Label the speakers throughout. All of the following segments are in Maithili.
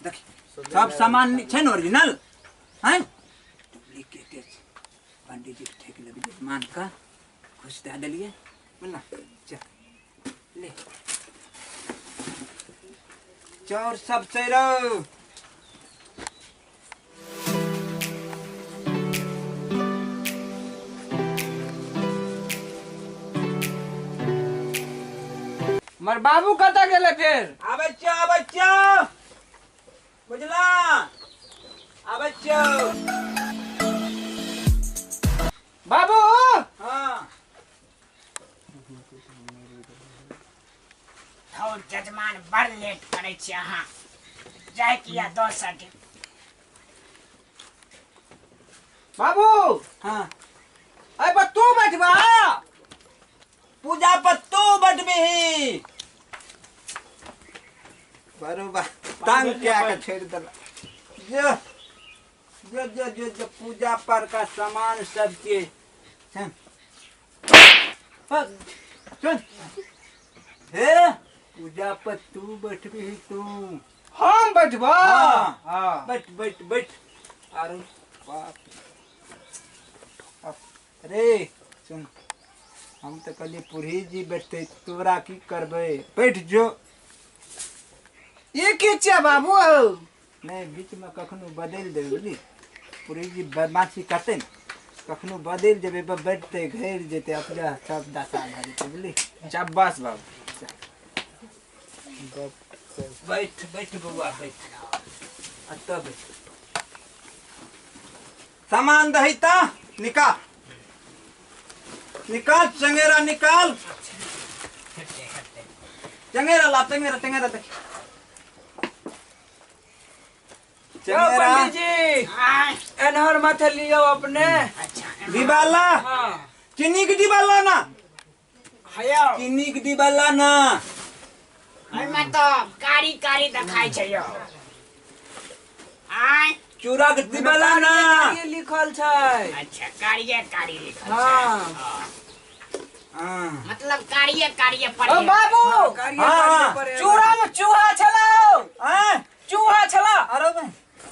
Speaker 1: देखी सब सामान छै ने ओरिजिनल हैं डुप्लीकेटे छै। पंडित जी के ठेक लेबै मान का घुस दए देलियै बुझल चल ले चौर सब छै रौ।
Speaker 2: हमर बाबू कतऽ गेलै फेर?
Speaker 1: आबै छियौ आबै छियौ बुझला आबै छियौ
Speaker 2: बाबू।
Speaker 1: हाँ
Speaker 3: हौ जजमान बड़ लेट करै छी अहाँ, जाय किया दोसर दिन।
Speaker 2: बाबू।
Speaker 1: हाँ
Speaker 2: अरे पर तू बैठबा?
Speaker 1: पूजा पर तू बैठबही। बरोबर तंग क्या के छोड़ देला। जो जो जो जो जो पूजा पर का सामान सब के सुन सुन हे पूजा पर तू बैठबही तू।
Speaker 2: हम बैठबा?
Speaker 1: हाँ।
Speaker 2: हाँ।
Speaker 1: बैठ बैठ बैठ। अरे बाप अरे सुन हम तो कहलिए पुरोहित जी बैठते तोरा की करबै बैठ जो।
Speaker 2: ई की छियै बाबू?
Speaker 1: नहीं बीच में कखनो बदलि देबै बुझली, पुरोहित जी बदमाशी करतै ने कखनो बदलि देबै बैठते घेर जेतै अपना सब दशा भऽ जेतै बुझली।
Speaker 2: शाबाश बाबू।
Speaker 1: बैठ बैठ बौआ बैठ एतऽ बैठ। सामान दही तऽ निकाल निकाल चंगेरा निकाल चंगेरा ला चंगेरा चंगेरा देख चंगेरा।
Speaker 2: पंडित जी एनहर माथे लियो अपने।
Speaker 3: अच्छा
Speaker 1: डिबाला।
Speaker 2: हाँ।
Speaker 1: चीनी के डिबाला ना।
Speaker 3: हयो
Speaker 1: चीनी के डिबाला ना।
Speaker 3: एहिमे तऽ कारी कारी देखाइ छै यौ। आय
Speaker 1: चूड़ा के डिबाला ना।
Speaker 2: कारी लिखल छै।
Speaker 3: अच्छा कारिये कारी लिखल छै।
Speaker 2: हाँ।
Speaker 1: हाँ।
Speaker 3: मतलब कारिये कारिये
Speaker 2: ओ
Speaker 3: पढ़े।
Speaker 2: बाबू।
Speaker 1: हाँ।
Speaker 2: चूड़ा में चूहा छलौ।
Speaker 1: आय
Speaker 2: चूहा छला।
Speaker 1: अरे बे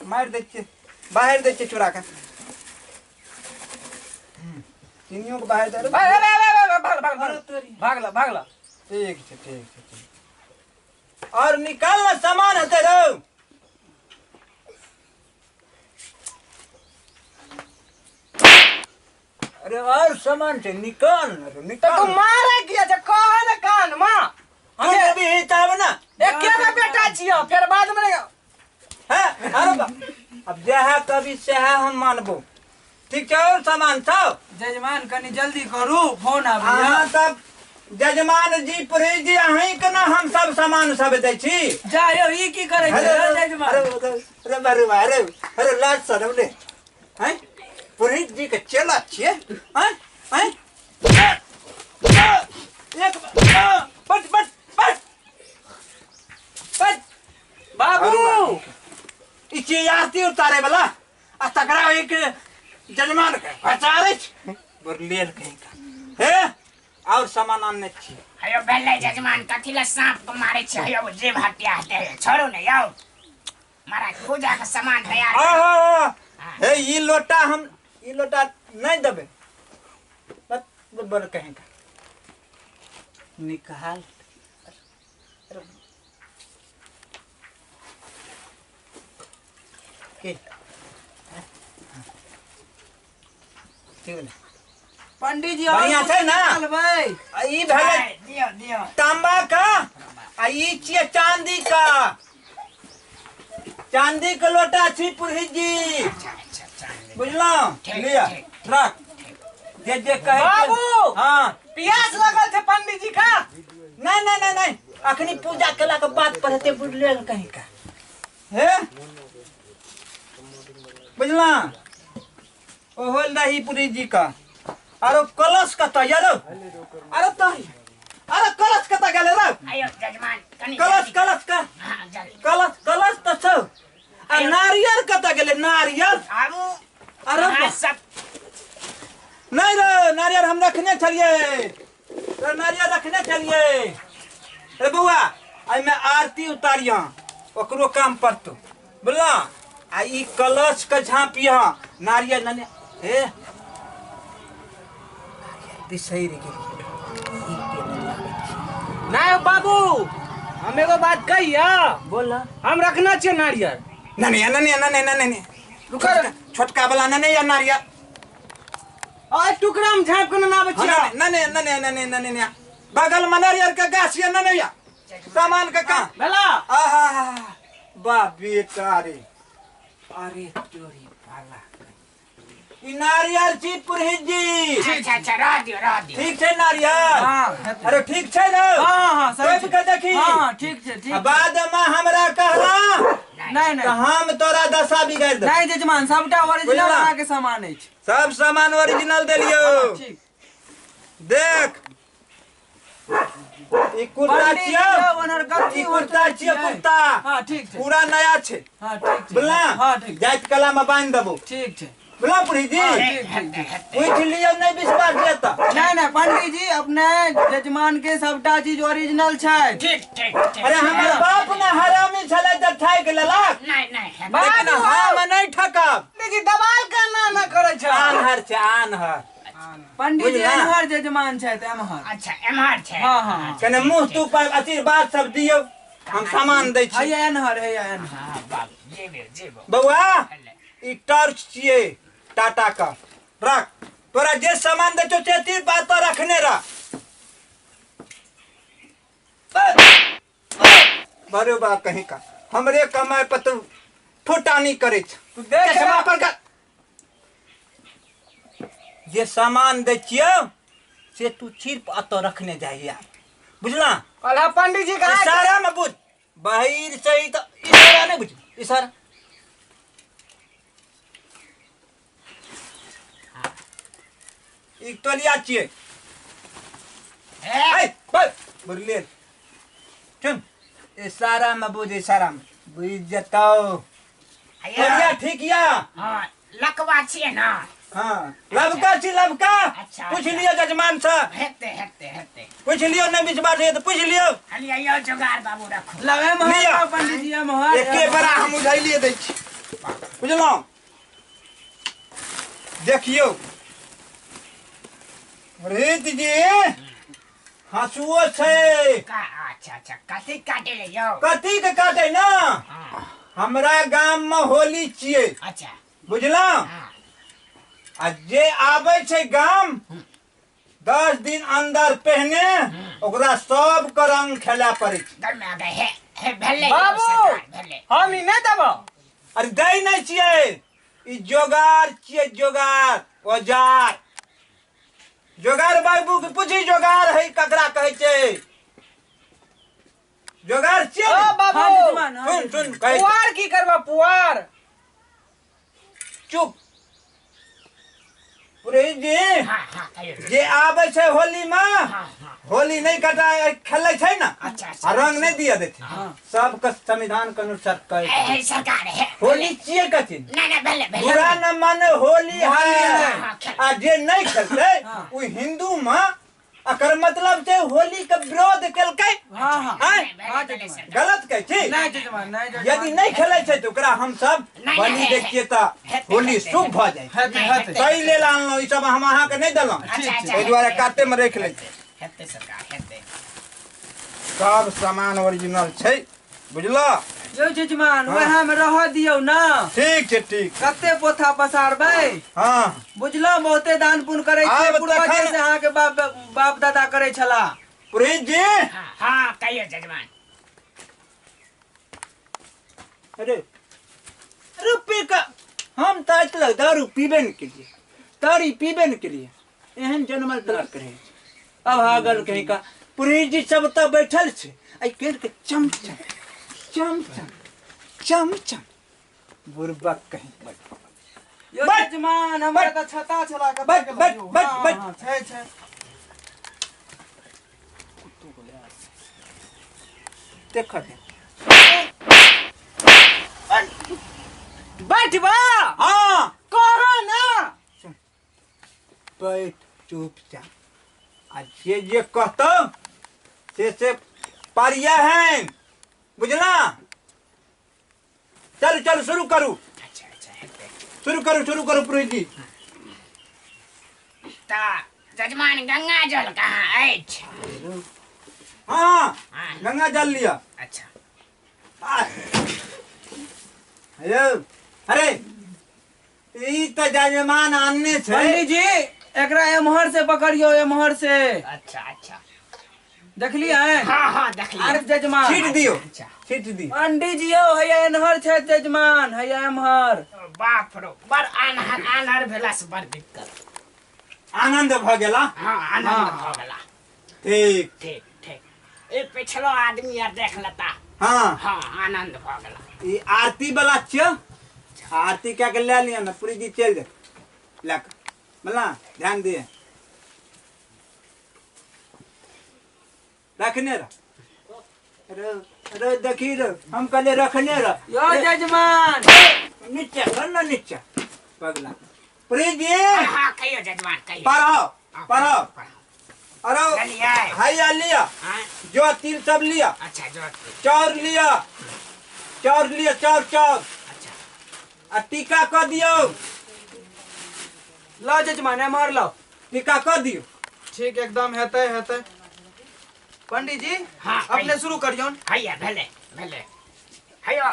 Speaker 1: मारि दै छियै बाहर दै छियै चूड़ा के। चीनियो के बाहर दे।
Speaker 2: भाग भाग भाग भाग भागला भागला।
Speaker 1: ठीक छै ठीक छै ठीक। और निकाल ना सामान हेतै रौ। अरे और सामान छै निकाल ना रौ, निकाल।
Speaker 2: तो तू मारे किया छै कह ने कान मा।
Speaker 1: तू देबी ही तब ना।
Speaker 2: एके गो बेटा छियौ फेर बाद में।
Speaker 1: हैं अरे बा अब जहे कभी सेहे हम मानबो। ठीक छै और सामान छौ?
Speaker 2: जजमान कनी जल्दी करू फोन आबैया।
Speaker 1: अहाँ सब जजमान जी पुरोहित जी अहीं के ना हम सब सामान सब दै छी।
Speaker 2: जा यौ ई की करै छी
Speaker 1: अरे
Speaker 2: जजमान?
Speaker 1: अरे अरे अरे अरे अरे लाज शरम ने हैं पुरोहित जी के चेला छियै हैं हैं एक बट बट बट बट
Speaker 2: बाबू
Speaker 1: ई चीज आरती उतारे वाला आ तकरा एक जजमान के बचारे छै बुरलेल कहीं का हे और सामान आनने छी।
Speaker 3: हयो भेलै जजमान कथी ले सांप के मारै छै? हयो जीव हत्या हेतै छोड़ू ने यौ। महाराज पूजा के सामान तैयार।
Speaker 1: आहा हे ई लोटा हम ई लोटा नहीं देबै बस बोल कहीं का निकाल। के ठीक ने
Speaker 2: पंडित जी
Speaker 1: बढ़िया छै ना?
Speaker 2: निकालबै।
Speaker 1: आ ई भेलै
Speaker 3: दियौ दियौ
Speaker 1: तांबा का आ ई छियै चांदी का। चांदी के लोटा छी पुरोहित जी।
Speaker 3: अच्छा अच्छा चांदी।
Speaker 1: बुझलहुँ?
Speaker 3: ठीक,
Speaker 1: लिअ
Speaker 3: ठीक।
Speaker 1: रख जे जे कहै छै।
Speaker 2: बाबू!
Speaker 1: हाँ।
Speaker 2: प्यास लगल छै पंडित जी का?
Speaker 1: नहीं नहीं नहीं नहीं अखनी पूजा केला के बाद पर हेतै बुझले कहीं का। हे बुझला ओहो रही पुरोहित जी का। अरे कलश कतऽ यार? अरे तही अरे कलश कतऽ गेलै रे?
Speaker 3: आयो जजमान कनी
Speaker 1: कलश
Speaker 3: जल्दी।
Speaker 1: कलश का
Speaker 3: हाँ जल्दी।
Speaker 1: कलश कलश तऽ छौ। आ नारियल कतऽ गेलै नारियल?
Speaker 3: आबू।
Speaker 1: अरे
Speaker 3: अहाँ सब
Speaker 1: नहीं रे नारियल हम रखने छलियै रे नारियल रखने छलियै रे बौआ। एहिमे आरती उतारियह ओकरो काम पड़तौ। बोला आ ई कलश के झाँपिया नारियल नने हे नारियल बिसरि गेलियै ई के नहि लाबै छी।
Speaker 2: नहीं बाबू हम एगो बात कहिया
Speaker 1: बोला
Speaker 2: हम रखना छियै नारियल।
Speaker 1: नने नने नने नने नने
Speaker 2: रुको
Speaker 1: छोटका वाला नने या नारियल
Speaker 2: आ टुकड़ा में झाँप के ना आबै छियै।
Speaker 1: नने नने नने नने नने बगल में नारियल के गाछ या नने या सामान के कहाँ
Speaker 2: भेला।
Speaker 1: आहा बा बेटा रे अरे तोरी पाला ई नारियल छी पुरोहित जी।
Speaker 3: अच्छा अच्छा रह दियो रह दियो।
Speaker 1: ठीक छै नारियल?
Speaker 2: हां
Speaker 1: अरे ठीक छै ने?
Speaker 2: हां हां सही
Speaker 1: के देखी।
Speaker 2: हां ठीक छै ठीक।
Speaker 1: बाद में हमरा कहला
Speaker 2: नहीं नहीं
Speaker 1: तो हम तोरा दशा बिगाड़ दे।
Speaker 2: नहीं जजमान सबटा ओरिजिनल अहाँ के सामान अछि।
Speaker 1: सब सामान ओरिजिनल देलियो।
Speaker 2: ठीक
Speaker 1: देख ई कुर्ता छियो ई कुर्ता छियो कुर्ता।
Speaker 2: हां ठीक छै
Speaker 1: पूरा नया छै।
Speaker 2: हां ठीक छै
Speaker 1: बोला।
Speaker 2: हां ठीक
Speaker 1: जाइत कला में बांध देबो।
Speaker 2: ठीक छै
Speaker 1: बोला पुरी जी। पूछ लियो नहीं विश्वास जेता।
Speaker 2: नहीं नहीं पंडित जी अपने जजमान के सबटा चीज ओरिजिनल छै।
Speaker 3: ठीक ठीक ठीक।
Speaker 1: अरे हमर बाप ने हरामी छले त ठक लेलक।
Speaker 3: नहीं नहीं
Speaker 1: लेकिन हम नहीं ठकब।
Speaker 2: पंडित जी दबाल के ना ना करै छै।
Speaker 1: आनहर छै आनहर।
Speaker 2: पंडित जी एमहर जजमान छै त एमहर।
Speaker 3: अच्छा एमहर छै।
Speaker 2: हां हां
Speaker 1: कने मुंह तू पर आशीर्वाद सब दियो हम सामान दै छी।
Speaker 2: हैया एनहर हैया एनहर।
Speaker 3: हां बाबू जेबो जेबो
Speaker 1: बौआ ई टॉर्च छियै टाटा का रख तोरा जे सामान दै छौ से बात तो रखने रह। बरो बा कहीं का हमरे कमाए पर तू फुटानी करे छ।
Speaker 2: तू देख
Speaker 1: चश्मा पर का जे सामान दै छियौ से तू सिर्फ अत रखने जाइया बुझला।
Speaker 2: कहला पंडित जी का
Speaker 1: इशारा में बुझ बाहिर से ही तो इशारा नहीं बुझ इशारा एक तोलिया छियै। ए बस बुझलिए चुन इशारा में बुझ इशारा में बुझ जतौ तोलिया ठीक या।
Speaker 3: हां लकवा छियै ना।
Speaker 1: हां लबका छी लबका।
Speaker 3: अच्छा
Speaker 1: पूछ लियो जजमान से।
Speaker 3: हेते हेते हेते
Speaker 1: पूछ लियो नहीं विश्वास है तो पूछ लियो।
Speaker 3: हलिया यो जोगार बाबू रखो
Speaker 2: लगे मोहर पंडित जी मोहर
Speaker 1: एके बड़ा हम उझाइलिए दै छी बुझलौ। देखियो पुरोहित जी हंसुओ छै
Speaker 3: का। अच्छा अच्छा कथी काटे ले यो
Speaker 1: कथी के काटे ना। हमरा गाम में होली छियै।
Speaker 3: अच्छा
Speaker 1: बुझलौ। आ जे आबै छै गाम 10 दिन अंदर पहने ओकरा सब के रंग खेला पड़ै छै।
Speaker 3: हे भेलै
Speaker 2: बाबू हम ई नहि देबो।
Speaker 1: अरे दै नहि छियै ई जोगार छियै जोगार औजार जोगार बाबू के पूछी जोगार है ककरा कहै छै जोगार छियै।
Speaker 2: ओ बाबू
Speaker 1: सुन सुन कहै
Speaker 2: पुआर की करबा पुआर।
Speaker 1: चुप पुरोहित जी।
Speaker 3: हां हां कहियो
Speaker 1: जे आबै छै होली में होली नहीं कटा खेलै छै ना।
Speaker 3: अच्छा अच्छा
Speaker 1: आ रंग नहीं दिया देते सबके संविधान के अनुसार कहै
Speaker 3: है सरकार है
Speaker 1: होली छियै कथी
Speaker 3: ना ना भेलै भेलै
Speaker 1: बुरा न माने होली है आ जे नहीं खेलतै उ हिंदू में अकर मतलब छै होली के विरोध केलकै।
Speaker 2: हां हां
Speaker 1: गलत कहै छी
Speaker 2: नहीं जजमान नहीं जजमान।
Speaker 1: यदि नहीं खेलै छै त ओकरा हम सब बलि दै छियै त होली शुभ भ जाइ छै। ताहि लेल आनलहुँ ई सब हम अहाँके नहि देलहुँ एहि दुआरे काते में राखि लै छी।
Speaker 3: हेतै सरकार हेतै
Speaker 1: सब सामान ओरिजिनल छै बुझलो।
Speaker 2: यौ जजमान वएह में रह दियौ ना।
Speaker 1: ठीक छै ठीक।
Speaker 2: कते पोथा पसारबै।
Speaker 1: हां
Speaker 2: बुझलो बहुते दान पुण्य करै छै पूर्वज से अहाँ के बाप बाप दादा करै छला।
Speaker 1: पुरोहित जी।
Speaker 3: हां कहियो जजमान।
Speaker 1: अरे रुपये का हम त आज तक दारू पीबे न केलिए तारी पीबे न केलिए एहन जनमल तलक रहे अब आगल कहीं का पुरोहित जी सब त बैठल छै आई केर के चम चम चम चम चम चम बुरबक कहीं
Speaker 2: यो जजमान हमरा त छता छला के
Speaker 1: बट बट बट बट
Speaker 2: छै छै
Speaker 1: देख दे
Speaker 2: बैठबा।
Speaker 1: हां
Speaker 2: करो ना
Speaker 1: बैठ चुपचाप आ जे जे कहतौ से पारिया है बुझला। चलू चलू शुरू करू।
Speaker 3: अच्छा अच्छा हेतै।
Speaker 1: शुरू करू शुरू करू पुरोहित जी।
Speaker 3: तऽ जजमान गंगा जल कहाँ अछि?
Speaker 1: हाँ
Speaker 3: हाँ।
Speaker 1: गंगा जल लिया।
Speaker 3: अच्छा।
Speaker 1: हेलो अरे ई तऽ जजमान आनने छै।
Speaker 2: पंडित जी एकरा एम्हर से पकड़ियो, एम्हर से।
Speaker 3: अच्छा अच्छा
Speaker 2: देखलियै?
Speaker 3: हाँ हाँ देखलियै।
Speaker 2: अरे जजमान
Speaker 1: छीट दियो।
Speaker 3: अच्छा।
Speaker 1: छीट दियो।
Speaker 2: पंडित जी यौ हैया एन्हर छै जजमान, हैया एम्हर।
Speaker 3: बाप रो बड़ आन्हर आन्हर भेला से बड़ दिक्कत।
Speaker 1: आनंद भऽ गेला।
Speaker 3: हाँ आनंद भऽ गेला।
Speaker 1: ठीक
Speaker 3: ठीक ठीक। ए पिछलो आदमी यार देख लेता।
Speaker 1: हाँ
Speaker 3: हाँ आनंद भऽ गेला।
Speaker 1: ई आरती वाला छियो, आरती क्या के ले लिया ना पुरी जी चल जा ले बोला ध्यान दिए रखने रह रे देखी रे हम कहले रखने रह।
Speaker 2: यो जजमान
Speaker 1: नीचे कर ना नीचे पगला पुरी जी।
Speaker 3: हाँ कहियो जजमान कहियो।
Speaker 1: पढ़ाओ पढ़ाओ। अरे हाय लिया
Speaker 3: हाँ?
Speaker 1: जो तिल सब लिया।
Speaker 3: अच्छा जो
Speaker 1: चाउर लिया, चाउर लिया, चाउर चाउर।
Speaker 3: अच्छा
Speaker 1: आ टीका कर दियो।
Speaker 2: लो जजमान एम्हर लो,
Speaker 1: टीका कर दियो।
Speaker 2: ठीक एकदम हेतै हेतै। पंडित जी
Speaker 3: हाँ
Speaker 2: अपने शुरू करियौन।
Speaker 3: हैया भेले भेले। हैयो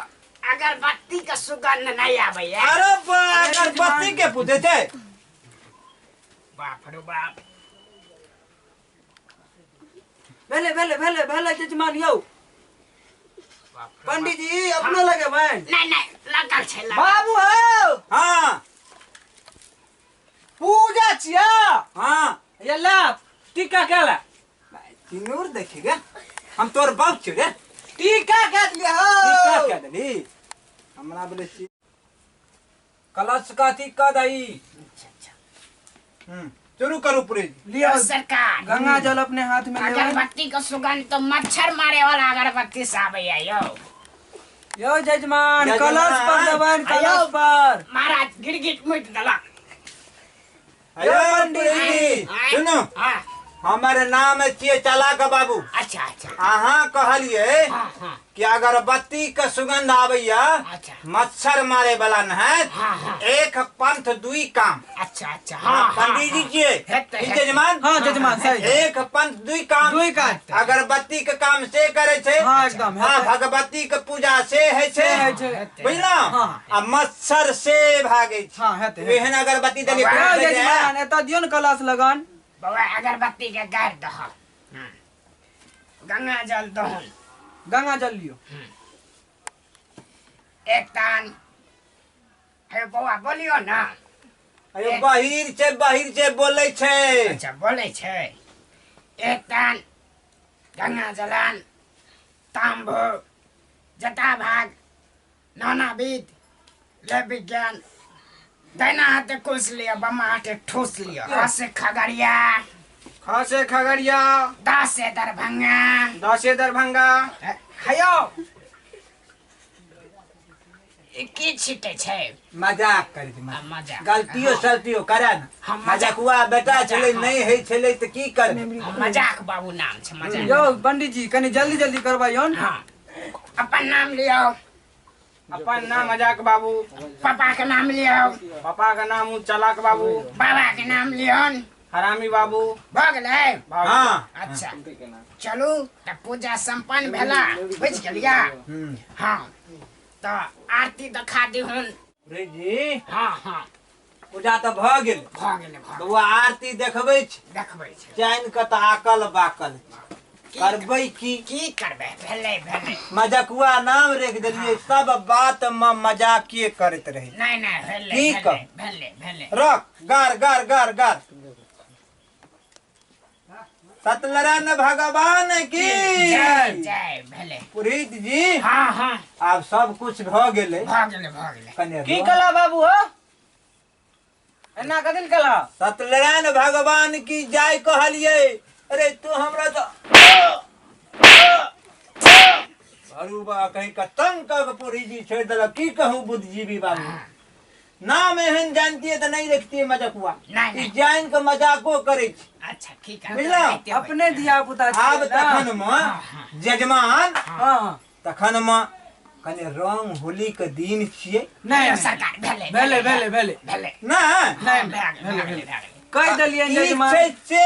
Speaker 3: अगरबत्ती के सुगंध नहीं आबैया।
Speaker 1: अरे अगरबत्ती के पूछे छै?
Speaker 3: बाप रे बाप।
Speaker 2: भेले भेले भेले भेले जजमान यौ। पंडित जी अपनो लगेबै?
Speaker 3: नहीं नहीं लगल छै।
Speaker 2: बाबू हौ।
Speaker 1: हाँ
Speaker 2: पूजा छिया।
Speaker 1: हाँ
Speaker 2: ये ला टीका केला
Speaker 1: सिनूर देखी गे, हम तोर बाप छी रे।
Speaker 2: टीका के दिया हो।
Speaker 1: टीका के देली हमरा बोले छी कलश काथी का दई।
Speaker 3: अच्छा अच्छा
Speaker 1: शुरू करू पूरी
Speaker 2: लियो
Speaker 3: सरकार।
Speaker 2: गंगा जल अपने हाथ में लेबै।
Speaker 3: अगरबत्ती का सुगंध तो मच्छर मारे वाला अगरबत्ती से आबैया यो।
Speaker 2: यो जजमान कलश पर देबनि, कलश पर।
Speaker 3: महाराज गिरगिट मुटि देलक।
Speaker 1: अयो पंडित जी सुनो, हमारे नाम छियै चालाक बाबू।
Speaker 3: अच्छा अच्छा।
Speaker 1: अहाँ कहलिए
Speaker 3: हाँ, हाँ।
Speaker 1: कि अगरबत्ती के सुगंध आबैया
Speaker 3: अच्छा।
Speaker 1: मच्छर मारे वाला न है।
Speaker 3: हाँ, हाँ।
Speaker 1: एक पंथ दुई काम।
Speaker 3: अच्छा अच्छा। हाँ,
Speaker 1: पंडित जी छियै जजमान।
Speaker 2: हाँ जजमान सही।
Speaker 1: एक पंथ दुई काम,
Speaker 2: दुई काम।
Speaker 1: अगरबत्ती के काम से करे छै।
Speaker 2: हाँ एकदम।
Speaker 1: हाँ भगवती के पूजा से है छै, बुझलौ? आ मच्छर से भागे छै। एहन अगरबत्ती देली
Speaker 2: जजमान। एतऽ दियौ न कलश लगन।
Speaker 3: बाबा अगरबत्ती के गार दह, गंगा जल दहन।
Speaker 2: गंगा जल लियो
Speaker 3: एक तान। हे बौआ बोलियो ना।
Speaker 1: अरे बहिर छै, बहिर छै बोलै छै।
Speaker 3: अच्छा बोलै छै। एक तान गंगा जलान तांबो जटा भाग नानाविध ले विज्ञान दाहिना हाथे कुस लिया बामा हाथे ठूस लिया। खसे खगड़िया,
Speaker 2: खसे खगड़िया,
Speaker 3: दसे दरभंगा,
Speaker 2: दसे दरभंगा।
Speaker 3: हयो की छिटे छै?
Speaker 1: मजाक करै छै,
Speaker 3: मजाक।
Speaker 1: गलतियो सलतियो करे न। मजाकुआ बेटा छलै, नहीं है छलै तऽ की करबै?
Speaker 3: मजाक बाबू नाम छै मजाक।
Speaker 2: यौ पंडित जी कनी जल्दी जल्दी करबैयौन।
Speaker 3: हाँ अपन नाम लियौ।
Speaker 2: अपन नाम मजाक बाबू।
Speaker 3: पापा के नाम लियौ।
Speaker 2: पापा के नाम चालाक बाबू।
Speaker 3: बाबा के नाम लियौन
Speaker 2: हरामी बाबू।
Speaker 3: भऽ गेलै?
Speaker 1: हाँ।
Speaker 3: अच्छा चलू तऽ पूजा संपन्न भेला, बुझि गेलियै? हाँ तऽ आरती देखा दिहुन।
Speaker 1: जी
Speaker 3: हाँ हाँ
Speaker 1: पूजा तऽ भऽ गेल,
Speaker 3: भऽ गेलै।
Speaker 1: बौआ आरती देखबै छै,
Speaker 3: देखबै छै।
Speaker 1: चैन के तऽ आकल बाकल करबै की?
Speaker 3: की करबै? भेलै भेलै।
Speaker 1: मजकुआ नाम रख देलियै, सब बात में मजाकिए करैत रहे।
Speaker 3: नहीं नहीं भेलै भेलै भेलै भेलै।
Speaker 1: रख गार गार गार गार। सत्यनारायण भगवान की
Speaker 3: जय जय। भेलै
Speaker 1: पुरोहित जी।
Speaker 3: हाँ हाँ
Speaker 1: आब सब कुछ भऽ गेलै,
Speaker 3: भऽ गेलै भऽ गेलै।
Speaker 2: की कला बाबू हो? एना कथी कला?
Speaker 1: सत्यनारायण भगवान की जय कहलियै। अरे तू हमरा तो अरु बा कहीं का तंग कऽ पुरोहित जी छोड़ि देलक। की कहूँ बुद्धिजीवी बाबू, नाम एहन जानतियै तऽ नहीं रखतियै मजकुआ।
Speaker 3: नहीं
Speaker 1: जान के मजाको करै छै।
Speaker 3: अच्छा ठीक है।
Speaker 1: बुझलौ?
Speaker 2: अपने धिया पुता
Speaker 1: आब तखन मे जजमान,
Speaker 2: हाँ
Speaker 1: तखन मे कने रंग होली के दिन छियै।
Speaker 2: नहीं
Speaker 3: सरकार भेले
Speaker 2: भेले भेले भेले
Speaker 3: भेले
Speaker 1: नहीं
Speaker 3: नहीं भेले भेले
Speaker 2: कह देलियै जजमान
Speaker 1: छै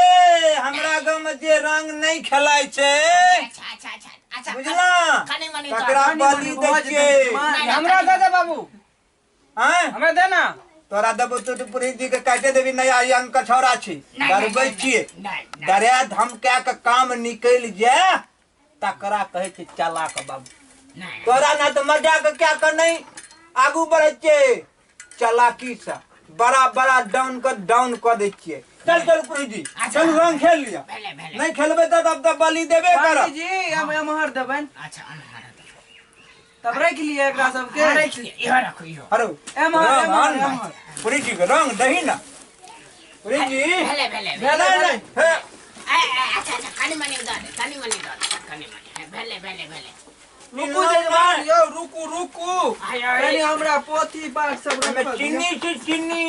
Speaker 1: हमरा गांव में जे रंग नहीं खेलाय छै।
Speaker 3: अच्छा अच्छा अच्छा अच्छा
Speaker 1: बुझला
Speaker 3: कनी मनी
Speaker 1: तकरा बलि दै छियै।
Speaker 2: हमरा दे दे बाबू।
Speaker 1: हां
Speaker 2: हमरा दे ना।
Speaker 1: तोरा देबो तो पुरी जी के काटे देबी। नया अंग के छौड़ा छी डरबै छियै। डरा धमका के काम निकलि जाय तकरा कहै छै चालाक बाबू। तोरा ना तो मजाक क्या कर नहीं आगू बढ़ै छियै चालाकी से बड़ा बड़ा डाउन कर डाउन कर दै छियै। चल चल पुरी जी चल रंग खेल लिया। नहीं खेलबै त तब त बलि देबे करब।
Speaker 2: जी हम एमहर देबनि।
Speaker 3: अच्छा एमहर
Speaker 2: तब रख लियै एकरा सबके।
Speaker 3: रख लियै इहो रखू इहो।
Speaker 1: अरे
Speaker 2: एमहर एमहर एमहर
Speaker 1: पुरी जी के रंग दही ना पुरी जी।
Speaker 3: भेले भेले
Speaker 1: भेले नहीं हे
Speaker 3: अच्छा अच्छा कनी मनी दऽ दे कनी मनी दऽ दे कनी मनी भेले भेले भेले।
Speaker 2: रुकू जजमान यौ रुकू रुकू कनी हमरा पोथी पाठ सब रखल।
Speaker 1: चीनी छी चीनी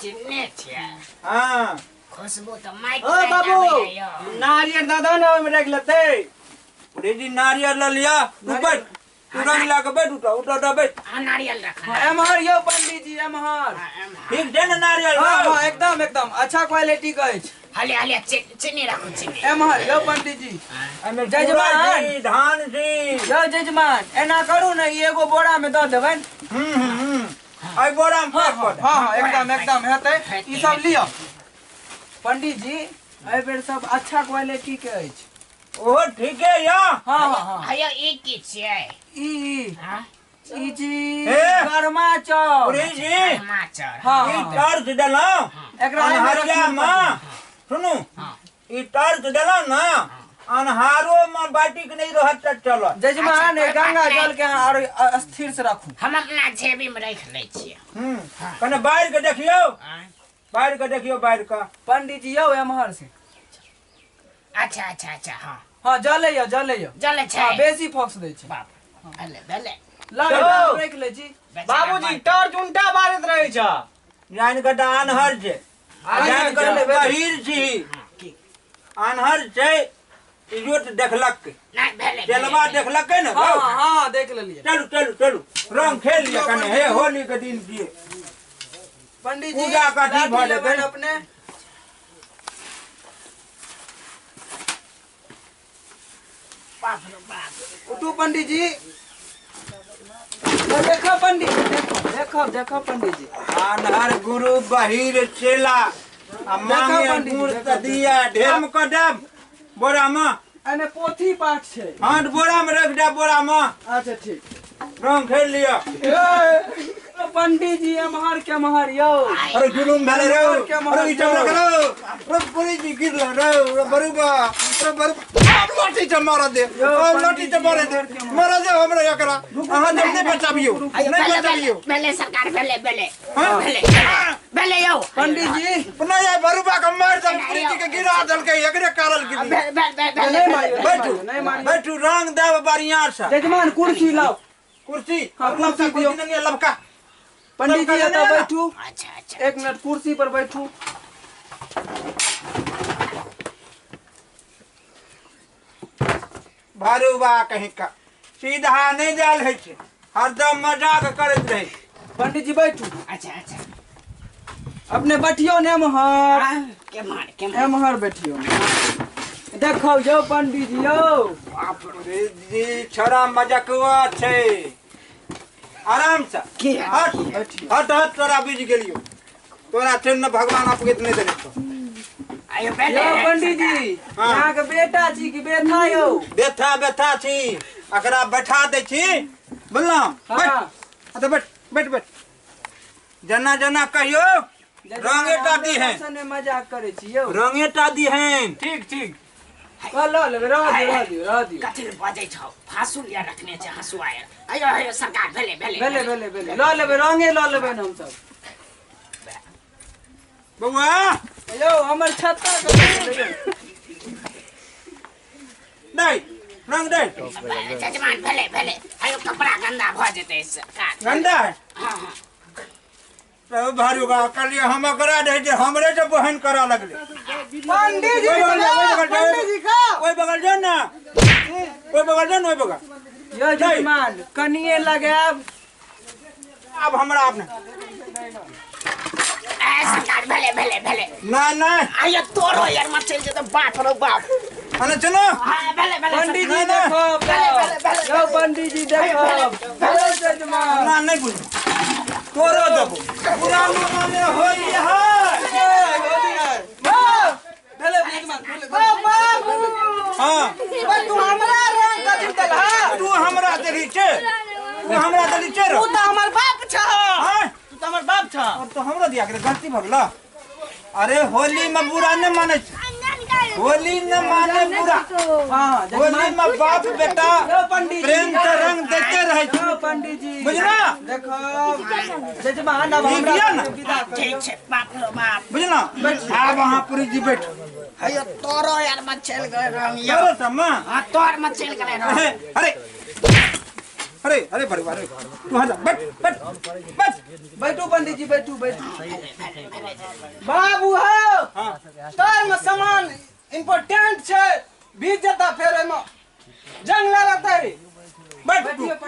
Speaker 3: चीनी छियै।
Speaker 1: हां
Speaker 3: खुशबू त माइक
Speaker 2: ओ बाबू नारियल दादा ने ओहिमे रख लेतै।
Speaker 1: पुरी जी नारियल ल लिया तू बैठ तू रंग ला के बैठ उठा उठा उठा बैठ।
Speaker 3: हां नारियल रख
Speaker 2: एमहर यौ पंडित जी एमहर।
Speaker 1: ठीक छै ने नारियल?
Speaker 2: हां हां एकदम एकदम अच्छा क्वालिटी के अछि।
Speaker 3: हले हले चीनी राखू चीनी
Speaker 2: एमहर यौ पंडित जी।
Speaker 1: एमे
Speaker 2: जजमान
Speaker 1: धान जी
Speaker 2: यौ जजमान एना करू ने ई एगो बोरा में दऽ देबनि।
Speaker 1: एहि बोरा में पैक कऽ दे।
Speaker 2: हां हां एकदम एकदम हेतै। ई सब लिअ पंडित जी एहि बेर सब अच्छा क्वालिटी के अछि।
Speaker 1: ओहो ठीके या।
Speaker 2: हां हां
Speaker 3: हां यौ ई की छियै?
Speaker 2: ई
Speaker 3: हां
Speaker 2: ई जी गरमा चाउर।
Speaker 1: पुरी जी
Speaker 3: गरमा चाउर।
Speaker 2: हां
Speaker 1: ई टॉर्च देलहुं
Speaker 2: एकरा
Speaker 1: अन्हरिया में सुनू ई टॉर्च देलहुं ना अन्हारो में बाटी के नहीं रहत त चलत।
Speaker 2: जजमान गंगा जल के और स्थिर से राखू।
Speaker 3: हम अपना जेबी में रख लै छियै।
Speaker 1: कने बाहर के देखियौ बाहर के देखियौ बाहर के
Speaker 2: पंडित जी यौ एमहर से।
Speaker 3: अच्छा अच्छा अच्छा हां
Speaker 2: हां जले यौ जले यौ
Speaker 3: जले छै।
Speaker 2: हां बेसी फोक्स दै छै।
Speaker 3: बाप भेले भेले
Speaker 2: ल रख लै छी।
Speaker 4: बाबूजी टॉर्च उल्टा बारैत रहै छ।
Speaker 1: जान के आन्हर छै जान के बहिर छी आन्हर छै इजोत देखलक
Speaker 3: नहीं भेले
Speaker 1: चलवा देखलक ने।
Speaker 2: हां हां देख लेलियै।
Speaker 1: चलू चलू चलू रंग खेल लिया कने हे होली के दिन छियै।
Speaker 2: पंडित जी
Speaker 1: पूजा काठी भऽ जेतै
Speaker 2: अपने।
Speaker 3: बाप रे बाप
Speaker 2: उठू पंडित जी। देखो पंडित जी देखो देखो देखो पंडित जी
Speaker 1: आन्हर गुरु बहिर चेला आ मांगे गुड़ त दिया ढेर में क देब बोरा में।
Speaker 2: एने पोथी पाठ छै।
Speaker 1: हां बोरा में रख दे बोरा में।
Speaker 2: अच्छा ठीक
Speaker 1: रंग खेल लिया
Speaker 2: पंडित जी एमहर के एमहर यौ।
Speaker 1: अरे जुलुम भेलै रौ। अरे ई चमड़ा करो रे पुरी जी गिरल रौ रे बरुबा रे बरु लाठी से मार दे लाठी से मार दे मार दे हमरा एकरा अहाँ जब नहीं बचाबियो नहीं बचाबियो।
Speaker 3: भेले सरकार भेले भेले भेले भेले यौ
Speaker 2: पंडित जी
Speaker 1: नहीं आय बरुबा के मार दे पुरी जी के गिरा देलकै एकरे कारण गिरी। बैठू बैठू रंग देब बढ़िया से।
Speaker 2: जजमान कुर्सी लाओ
Speaker 1: कुर्सी।
Speaker 2: हां कुर्सी दियो
Speaker 1: नहीं लबका
Speaker 2: पंडित जी एतऽ बैठू।
Speaker 3: अच्छा अच्छा
Speaker 2: एक मिनट कुर्सी पर बैठू।
Speaker 1: भरुआ कहीं का सीधा नहीं जाल है छै हरदम मजाक करैत रहे।
Speaker 2: पंडित जी बैठू।
Speaker 3: अच्छा अच्छा
Speaker 2: अपने बैठियो ने एमहर
Speaker 3: केमहर
Speaker 2: एमहर बैठियो। देखो यौ पंडित जी यौ।
Speaker 1: बाप रे जी छोरा मजाकवा छै आराम से हट हट हट तोरा बुझि गेलियो तोरा चल न भगवान आपके नहीं देने तो।
Speaker 3: आयो भेले
Speaker 2: पंडित जी अहाँ के बेटा छी कि बेथा यौ?
Speaker 1: बेथा बेथा छी एकरा बैठा दै छी बुझलहुँ। बैठ अच्छा बैठ बैठ बैठ जना जना कहियो रंगेटा दी है
Speaker 2: मजाक करै छी यौ
Speaker 1: रंगेटा दी है।
Speaker 4: ठीक ठीक
Speaker 2: ल लेबै रह दियौ रह दियौ रह दियौ।
Speaker 3: कथी बजै छौ फासुल या रखने छै हंसुआ आयो आयो सरकार भेले भेले
Speaker 2: भेले भेले भेले ल लेबै रंगे ल लेबै हम सब।
Speaker 1: बौआ
Speaker 2: यौ हमर छत्ता के
Speaker 1: नहीं रंग दे
Speaker 3: जजमान भेले भेले आयो कपड़ा गंदा भ जेतै सरकार
Speaker 1: गंदा है।
Speaker 3: हां हां
Speaker 1: तो भारी बा कहलिए हम करा दे जे हमरे से बहन करा लगले।
Speaker 2: पंडित जी पंडित जी का
Speaker 1: ओइ बगल जो ना ओइ बगल जो ना ओइ बगल
Speaker 2: यो जजमान कनिए लगायब
Speaker 1: अब हमरा अपने
Speaker 3: ए सरकार भले भले भले
Speaker 1: ना ना
Speaker 3: आयो तोरो यार मत चल जेतो बाप रो बाप
Speaker 1: अने चलो
Speaker 3: हां भले भले
Speaker 2: पंडित जी देखो
Speaker 3: भले भले भले
Speaker 2: यो पंडित जी देखो भले जजमान
Speaker 1: ना नहीं बुझ तोरो देबो पूरा माने होली है
Speaker 2: भले जजमान बाबू
Speaker 1: हां
Speaker 2: तू हमरा रंग कथि देलहा
Speaker 1: तू हमरा देली छे तू हमरा देली छे
Speaker 4: तू त हमर बाप छ
Speaker 1: हां
Speaker 4: तू त हमर बाप छ
Speaker 1: अब तो हमरा दिया के गलती भ गेला। अरे होली में बुरा न माने होली न माने बुरा।
Speaker 2: हां
Speaker 1: होली में बाप बेटा प्रेम से रंग देते रहे
Speaker 2: छो पंडित जी
Speaker 1: बुझला।
Speaker 2: देखो जजमान अब हमरा विदा
Speaker 3: ठीक छे बाप रो बाप
Speaker 1: बुझला। आब वहां पुरी जी बैठ
Speaker 3: हयो तोरो यार मत चल गए रंग यो
Speaker 1: तोरो सम्मा
Speaker 3: हां तोर मत चल गए रंग।
Speaker 1: अरे अरे अरे बड़े अरे तू हट बैठ बैठ बैठ
Speaker 2: बैठू पंडित जी बैठू बैठू बाबू हो।
Speaker 1: हां
Speaker 4: तोर में सामान इंपोर्टेंट छे बीत जता फेर एमे जंग लागतै।
Speaker 1: बैठ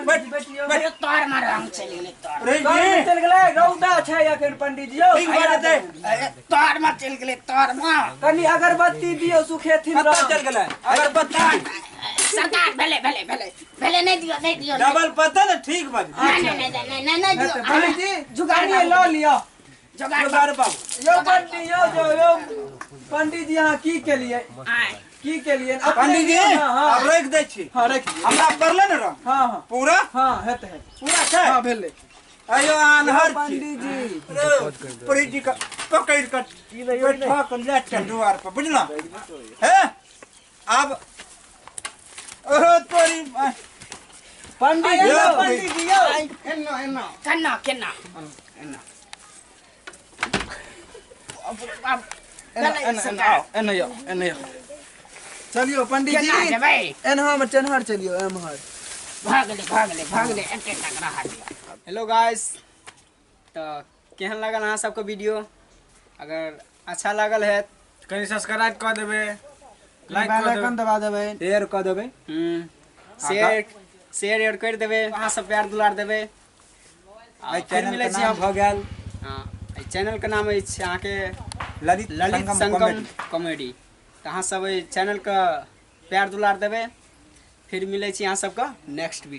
Speaker 1: बैठ
Speaker 3: बैठ तोर में रंग चल गेलै तोर
Speaker 2: में चल गेलै रौदा छै अखन पंडित जी
Speaker 1: ठीक बात है
Speaker 3: तोर में चल गेलै तोर में
Speaker 2: कनी अगरबत्ती दियो सुखेथिन
Speaker 1: कत चल गेलै अगरबत्ती
Speaker 3: सरकार भले भले भले भले नहीं दियो नहीं दियो
Speaker 1: डबल पता ना ठीक बात
Speaker 3: नहीं नहीं नहीं नहीं नहीं दियो
Speaker 2: पंडित जी जुगाड़ ल लियो
Speaker 1: जुगाड़ बाबू
Speaker 2: यो पंडित यो जो यो पंडित जी हां की के लिए की के लिए
Speaker 1: पंडित जी अब रख दे छी।
Speaker 2: हां रख
Speaker 1: हमरा पड़ले न रंग।
Speaker 2: हां हां
Speaker 1: पूरा
Speaker 2: हां हेत है
Speaker 1: पूरा छै।
Speaker 2: हां भेलै
Speaker 1: अयो आन्हर
Speaker 2: पंडित जी
Speaker 1: पुरी जी का पकड़ कर बैठा कर ले चल द्वार पर बुझला हे अब ओ तोरी
Speaker 2: पंडित जी पंडित जी यो
Speaker 3: एन्ना एन्ना कन्ना कन्ना एन्ना अब
Speaker 4: एन्ना एन्ना यो एन्ना यो
Speaker 2: चलियो पंडित जी एन्हा में चनहर चलियो एमहर
Speaker 3: भागले भागले भागले एते तक रहा दिया।
Speaker 4: हेलो गाइस, तो केहन लागल अहाँ सबके वीडियो? अगर अच्छा लागल है
Speaker 5: कहीं सब्सक्राइब कर देबे, लाइक
Speaker 2: बेल आइकन दबा देबे,
Speaker 1: शेयर कर देबे,
Speaker 4: शेयर शेयर और कर देबे, अहाँ सब प्यार दुलार देबे।
Speaker 1: आ चैनल के नाम भ गेल।
Speaker 4: हां, एहि चैनल के नाम अछि अहाँ के
Speaker 1: ललित
Speaker 4: ललित संगम कॉमेडी। तो अहाँ सब एहि चैनल के प्यार दुलार देबे। फिर मिलै छी अहाँ सबके नेक्स्ट वीडियो।